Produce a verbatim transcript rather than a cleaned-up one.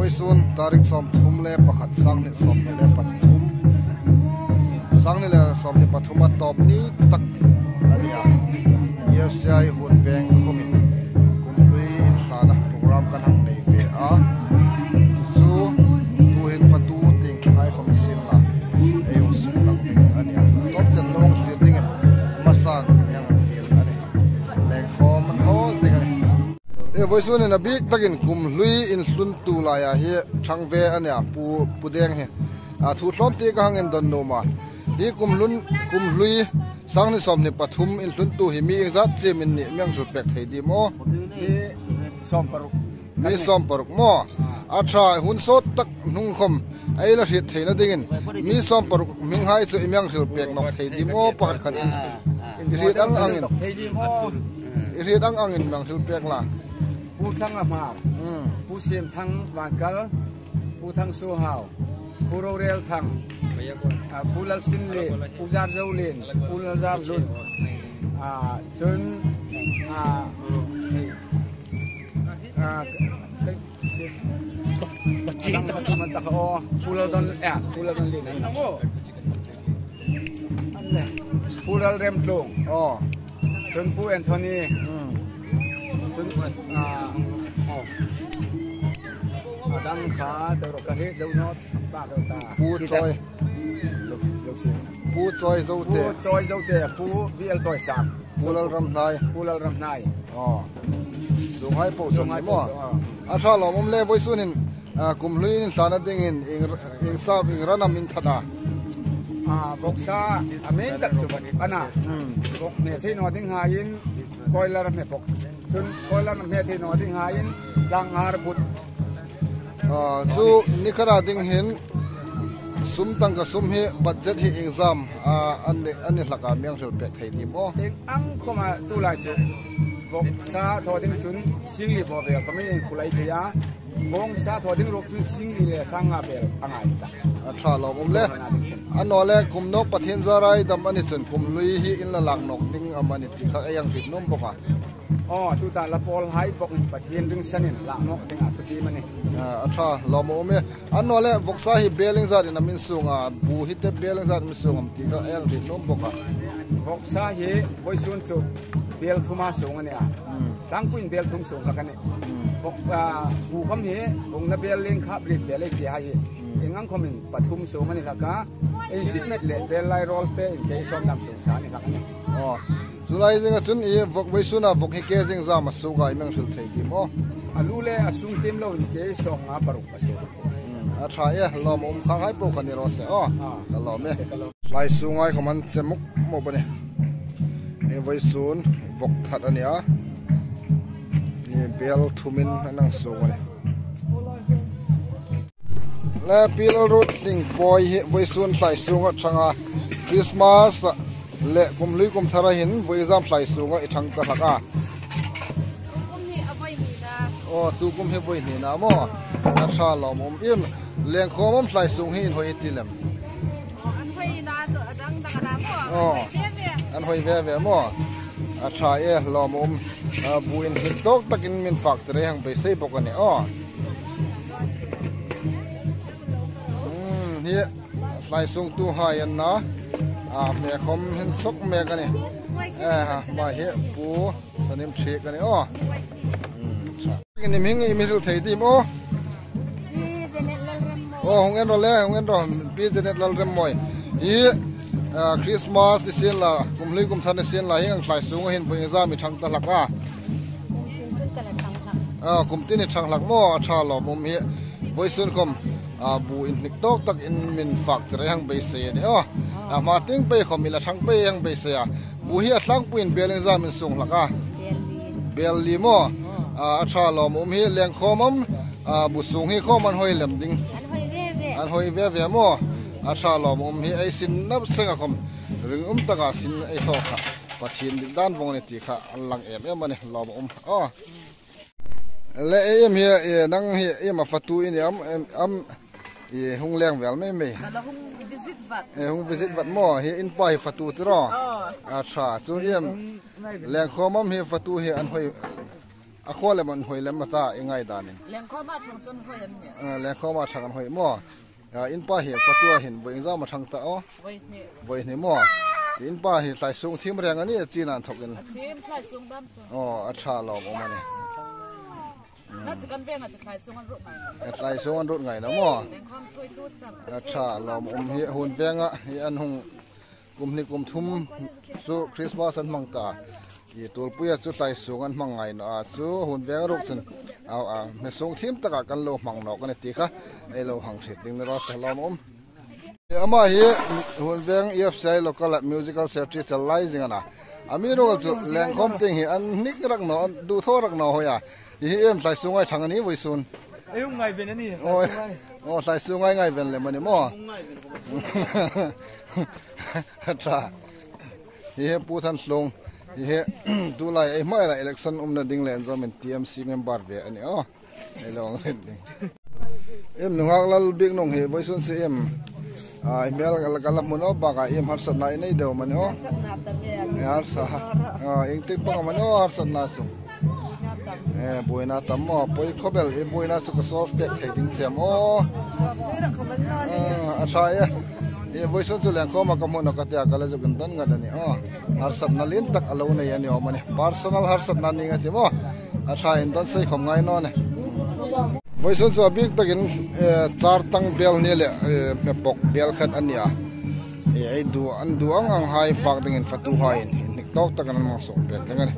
Sun tarik sawmthum le pakhat, sanghni sawmhni le pathum, sanghni le sawmhni pathum a tawp ni tak a ni a. E F C I Huonveng khawmin kum hlui inthlana program kan hang nei ve a. Chu chu tuhin fatu tieng hai khawm sin la, ei hung suklang ding a ni a. Tawp chen lo hang thlir dingin hmasan ei hang fiel a ni. Lengkhawm an thaw zing a ni. E, vawisun hin a bik takin kum hlui inhluntu laia hi ṭhang ve a nia, Pu, Pu Deng hi. A, thu tlawmte ka hang indon nuom a. Hi kum hlun, kum hlui sanghni sawmhni pathum inhluntu hi mi iengzat chiemin ni mi hang hril pek thei diem aw? Mi sawmparuk. Mi sawmparuk maw? A ṭha, hun sawt tak hnung khawm ei la hriet theina dingin mi sawmparuk hminghai chu i mi hang hril pek nawk thei diem aw, pakhat khan in. I hriet ang angin. Thei diem aw? I hriet ang angin mi hang hril pek la. Pu Thanga Hmar. Hmm. Pu Siemthang Vangkal. Pu Thangsuohau. Pu Rorelthang. Ah, Pu Lalsinlien. Pu Zarzolien. Pu Lalzarlun. Ah, chun, ah, ah, Pu Laldon, eh, Pu Laldonlien. Pu Lalremtlung. Aw. Chun Pu Anthony. Hmm. Chun, ah, aw. A dang kha, te ro ka hriet zo naw, pa ka ta. Pu Chawi. Lo, lo si. Pu Chawi Zote. Pu Chawi Zote, Pu V L Chawisang. Pu Lalramhnai. Pu Lalramhnai. Aw. Chuonghai po chuong ni maw? Chuonghai po chuong, aw. A ṭha lawmum le, vawisun hin, a, kum hlui inthlana dingin ieng, ieng sap, ieng ran am in that a? A, vawksa a main tak chu vawk a na. Hmm. Vawk hme thei naw dinghaiin, broiler hme bawk. Chun broiler hme thei naw dinghaiin, tlangnghat but. A, chu ni khata ding hin, sum tangka sum hi, budget hi iengzat, a, a ni, a ni hlak a mi hang hril pek thei diem aw? Ieng ang khawma tulai chu vawksa thaw ding chun singli bawk vel khawmin inkhuo lei thei a. Vawksa thaw ding ruok chun singli le sanga vel a ngai ta. A ṭha lawmum le. Annawleh kum nawk Pathien zara ei dam a ni chun kum hlui hi in la lak nawk ding am a ni ti kha ei hang hriet nuom bawk a. Aw, tuta la pawlhai bawkin Pathien ringsanin lak nawk dinga thutiem a nih. A, a ṭha lawmum e. Annawleh vawksa hi bel iengzat am in sung a, bu hi te bel iengzat am in sung am ti kha ei hang hriet nuom bawk a. Vawksa hi vawisun chu bel thuma sung a ni a. Hmm. Tlangpuiin bel thum sung hlak a nih. Hmm. Vawk, a, bu khawm hi, vawngna bel leng kha brit bel ei ti hai hi. Hmm. Ieng ang khawmin pathum sung a ni hlak a. Ei sit met leh bel lai rawl pein kei sawm dam sung sa a ni hlak a nih. Aw. Chu lai zinga chun i vawk vawisuna vawk hi kg iengzat a suk a i mi hang hril thei diem aw? A lu le a sung tiem loin kg sawmnga paruk a suk. Hmm, a ṭha e, lawmum khanghai po kha ni raw se aw. Ah. Ka lawm e. Ka lawm. Hlai sunghai khawm an che muk muk a nih. Hi vawisun vawk that a ni a. Hi bel thumin an hang sung a nih. Le Pi Lalruotsing Pawi hi vawisun hlai sunga ṭhang a, Christmas le kum hlui kum thara hin vawi zam hlai sunga i ṭhang ta hlak a. Kum hi a vawi hnina. Aw, tu kum hi vawi hnina maw? A ṭha lawmum. Im, lengkhawm am hlai sung hi inhawi i ti lem? An hawina chu a dang dang a na maw? Aw. An hoi ve ve. An hoi ve ve maw? A ṭha e, lawmum. A, bu inhnik tawk takin min fak tir ei hang beisei bawk a nih aw. Hmm, hi hlai sungtuhai an na. A, hme khawm hin chawk mek a nih. Eh, ha, hma hi Pu Sanim Thiek a nih aw. Hmm, ṭha. Nim hi i mi hril thei diem aw? Aw, hung en ro le, hung en ro, Pi Janet Lalremmawi. Hi, a, Christmas ni sien la, kum hlui kum thar ni sien la, hi ang hlai sunga hin vawi zam i ṭhang ta hlak a. A, kum tin i ṭhang hlak maw, a ṭha lawmum hi. Vawisun khawm, a, bu inhnik tawk takin min fak tir ei hang beisei a nih aw. A, hma tieng pei khawm i la ṭhang pei ei hang beisei a. Bu hi a tlangpuiin bel iengzat am in sung hlak a? Bel li. Bel li maw? A, a ṭha lawmum hi lengkhawm am, a, bu sung hi khawm an hoi lem ding? An hoi ve ve. An hoi ve ve maw? A ṭha lawmum hi ei sinna senga khawm ringum taka sin ei thaw kha Pathien dit dan vawng a nih ti kha a lang em em a nih lawmum. Aw. Le, e, em hi, e, nang hi, em a fatu i ni am, em, am, e, hung leng vel mei mei. Ka la hung visit vat. E, hung visit vat maw, hi in pa hi fatu ti ro. Oh. A ṭha, chu em, lengkhawm am hi fatu hi an hoi, A khuo lem an hoi lem a ta, i ngai danin. Lengkhawm a thang chun hoi an nih. Eh, Lengkhawm a thang an hoi maw. Ah, in pa hi, fatu a hin, voi iengzam a thang ta aw. Voi hni. Voi hni maw. In pa hi, tlaisung thiem reng a ni, a chin an thawkin. A thiem tlaisung dam chu. Aw, a ṭha lawm um a nih. Na chu kan veng a chu tlaisung an ruk ngai. Eh, tlaisung an ruk ngai na maw. Lengkhawm thui tu chang. A ṭha lawm um hi, Hun Veng a, hi an hung kum hni kum thum chu Christmas an hmang ta. I Tulpuia chu tlaisung an hmang ngai naw a chu Hun Veng ruk chun. Aw, a, hme sung thiem taka kan lo hmang nawk a ni ti kha. Ei lo hang hriet ding ni raw se lawm um. Ama hi Hun Veng E F C I local musical secretary chal lai zing a na. Amiruokchu Lengkhawm tieng hi an hnik rak naw, an duthawk rak naw hoi a. Hi hi em tlaisung ngai thang a ni vawisun. Ei um ngai ven a ni. Oi. Aw, tlaisung ngai ngai ven lem a ni maw. Ṭha. Hi hi Pu Thanlung. Hi hi tulai ei hmai la election umna ding le inzawmin T M C member ve a ni aw. Ei lo ang len ding. Em nunghak Lalbieknung hi vawisun si em. A, hmel ka la hmu naw bak a em harsatna i nei deu am a ni aw. Harsatna tam em. E, harsa ha. A, ieng ting pang am a ni aw harsatna chu. E, buoina tam maw, poi khawbel, e, buoina chu ka solve pek thei ding che am aw. A, a ṭha e. E, vawisun chu Lengkhawm a ka hmu naw ka tia ka la zuk indon ngat a ni aw. Harsatna lien tak a lo nei a ni awm a ni. Personal harsatna ni nga ti maw. A ṭha indon sei khawm ngai naw ni. Vawisun chu a bik takin, e, Chartang bel ni le, e, hme pawk bel khat a ni a. E, ei du, an du ang ang hai fak dingin fatuhaiin hnik tawk takin an hmang suok pek ding a ni.